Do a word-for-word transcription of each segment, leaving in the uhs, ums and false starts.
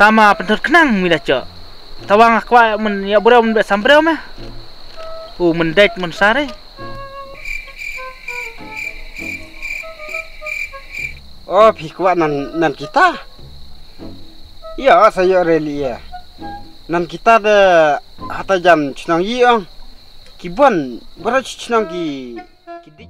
Tama pynthut khnang mi da chok. Tawang kwah men ya breu men be sam breu me. U men dek men sare. O phi kwah nan nan kita. Ya sa yo reli ya. Nan kita de hata jam chnong yi ong. Ki bon bro chnong ki ki dik.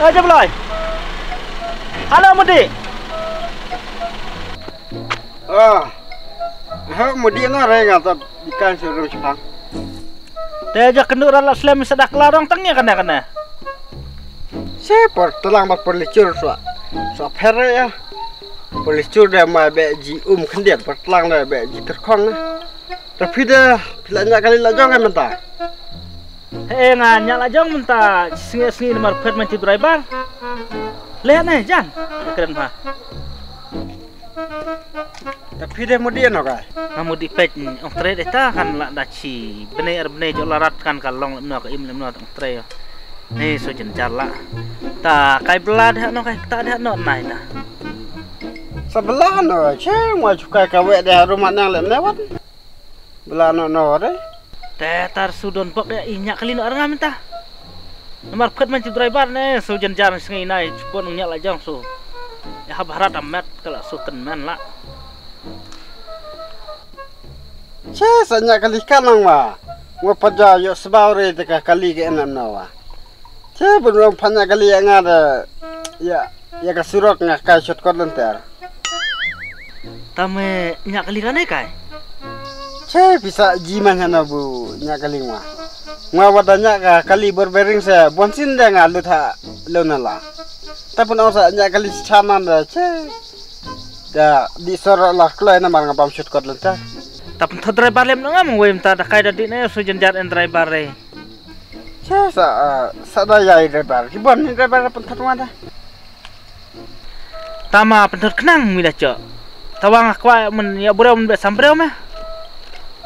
Eh, Jablai. Halo, Mudi. Ah. Ha, Mudi na re nga ta ikan suruh chipang. Te ja kendu rala slem sadak larong tang ya kana kana. Se por telang bar perlicur sua. Sua pere ya. Perlicur de ma be ji um khendiat per telang de be ji terkong na. Tapi de pila nya kali la jong kan menta. He nga nya la jong menta sngi sngi nomor phet man ti driver. Le ne jan. Keren ha. Tapi de Mudi no kai. Nga Mudi pet ong tre de ta kan la da chi. Bne er bne jo larat kan ka long lemno ka im lemno ong tre. Ni so jen jar la. Ta kai bla de no kai ta de no nai ta. Sa bla no che mo chukai ka we de rumah nang le ne wat. Bla no no re. Te tar sudon pok ya inya kali no arnga menta. Nomor phet man ti driver ne so jen jar sngi nai chupon nya la jong so. Ya hab harat amet kala so ten man la. Che sa nya kali kanang wa. Ngo paja yo sbau re te ka kali ke enam na wa. Che bun rong panya kali ya nga da ya ya ka surok nga kai shot kot lenter. Tame nya kali kane kai. Che pisa ji man hana bu nya kali ngwa. Ngwa wada nya ka kali bor bering se bonsin da nga lut ha lo na la. Tapun ong sa nya kali chaman da che. Da di sor la kloi na mar nga bam shot kot lenta. Tapun tho driver lem ngam wem ta da kai da di ne so jenjar en driver re. Che sa sa da yai driver ki bon ni driver pun thot wada. Tama pun thot khnang mi da cho. Tawang kwah men ya breu men be sam breu me.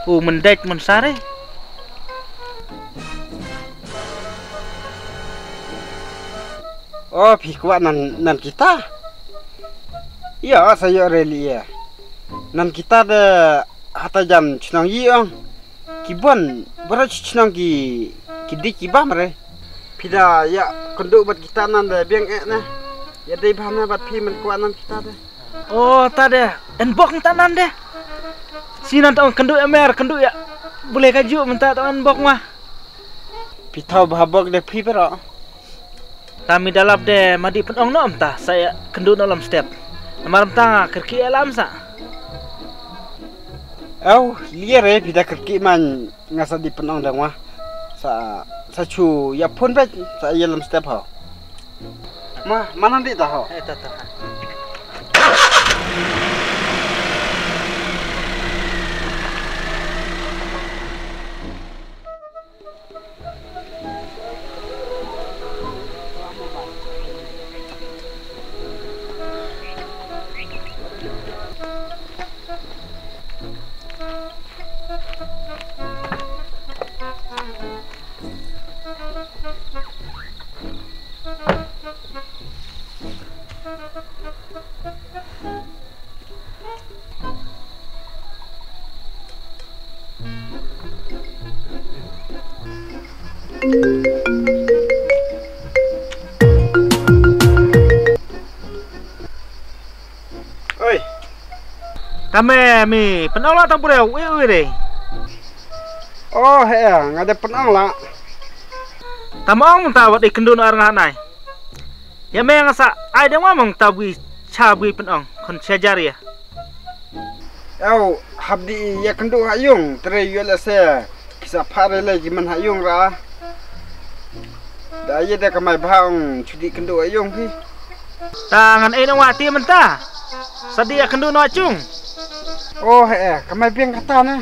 U men dek men sare. O phi kwah nan nan kita. Ya sa yo reli ya. Nan kita de hata jam chnong yi ong. Ki bon bro chi chnong ki ki dik ki bam re. Phi da ya kynduh bad kita nan da biang eh na. Ya dei bha na bad phi men kwah nan kita da. O ta de en bok ta nan de. Si nan ta ong kynduh ya mer kynduh ya. Bule ka ju men ta ta en bok ma. Phi thaw bha bok de phi pero. Tami dalap de madi pynong no amta sa ya kynduh no lam step. Amar amta kyrki ya lam sa. Au, lier eh pida kyrki man nga sa di pynong dang wah. Sa sa chu ya phun bet sa ya lam step ho. Ma, mana di ta ho. Eh, ta ta. Oi. Tame mi pynong la tang pura wi wi re. Oh he nga de pynong la. Tame ong ta wat i kendun ar nga nai. Ya me nga sa ai de ma mong ta bui cha bui pynong kon cha jar ya. Au hap di ya kendu ha yung tre yu la se kisa phare le ji man ha yung ra. Da ye da ka mai bha ong chudi kendu ha yung phi. Ta ngan ei nong wa ti mynta. Sa di ya kendu no chung. Oh, eh, eh, ka mai biang kata ne.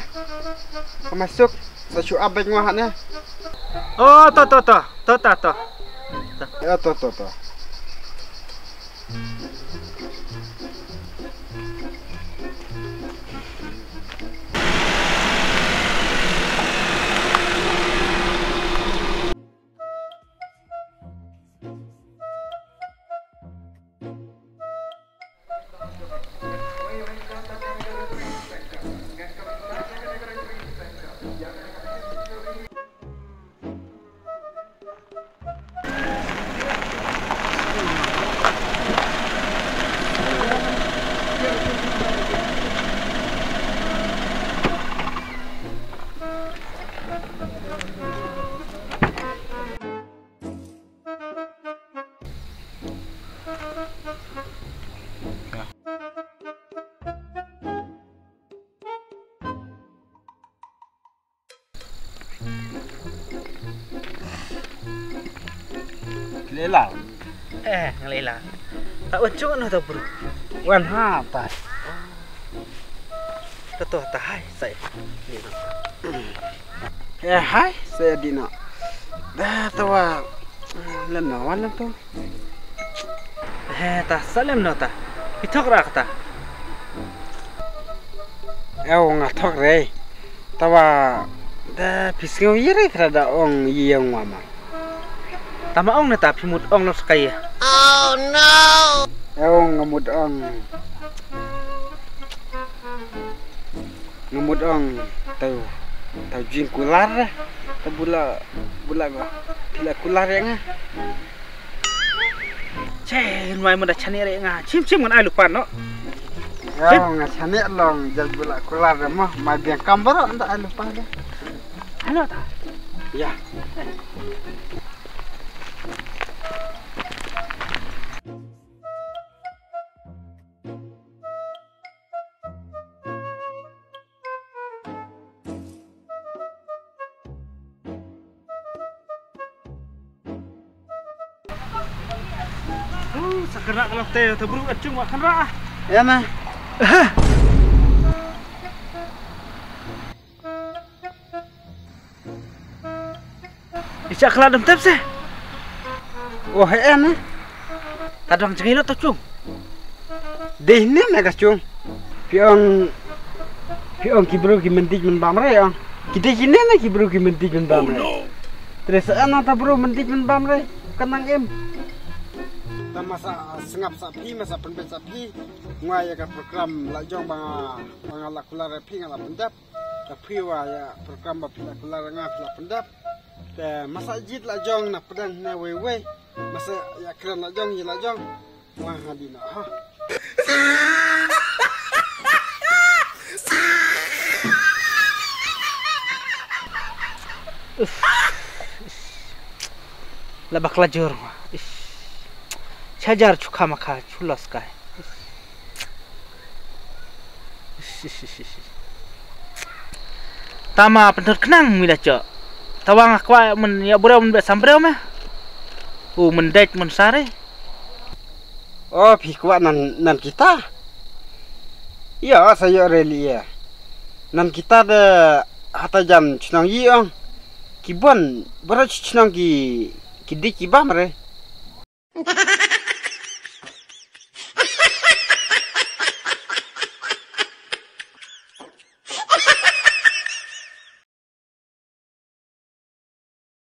Ka mai suk, sa shu ap bad ngwa ha ne. Oh, to, to, to, to, to, to. Eh, to, to, to. Lela. Eh, ngalila. Tak uncung anu tak bro. Wan ha ta. Tato ta hai sai. Eh, hai sai dino. Da tawa. Lem na wan lem tu. He ta, sa lem no ta. Phi thok ra kata. Ew, nga thok re. Tawa da phi sngew ïa re, thra da ong ïa nga ma. Tama ong ne ta, phi mut ong lo skai. Oh no. Ew, nga mut ong. Nga mut ong tau, tau jingkular. Tau bula, bula nga. Phi la kular ïa nga. Che, ngai mada chane re nga. Chim chim ngan ai lupa no. Ya, nga chane long jal bula kular re mo. Mai biang kam baro nda ai lupa de. Ano ta? Ya. Sa kynrah ka long te, te briew ka jong wa kynrah. Ïa ma. Isa kala dum tep se. Oh, he em eh. Ta dang jngai lo ta chung. Dei ne me ka chung. Phi ong, phi ong ki briew ki mynta mynbam re ong. Ki dei ki ne me ki briew ki mynta mynbam re. Terus ana ta briew mynta mynbam re. Kanang em. Ta masa sngap sa phi, masa pynbeit sa phi. Ngwa ïa ka program la jong ba nga, ba nga la kular re phi nga la pyndep. Ka phi wa ïa program ba phi la kular nga phi la pyndep. Te masa jied la jong na pdeng ne wei wei. Masa ïa kren la jong ïa la jong. Wah, hadi na ha. La bakla jor. Ish. Chajar chukha makha chulos kai. Tama pynthut khnang mi da cho. Tawang kwah men ïa briew men be sam briew me. U men dek men sare. O phi kwah nan nan kita. Ïa sa ïoh reli ïa. Nan kita de hata jan chnong yi ong. Ki bon bro chnong ki ki dik ki bam re.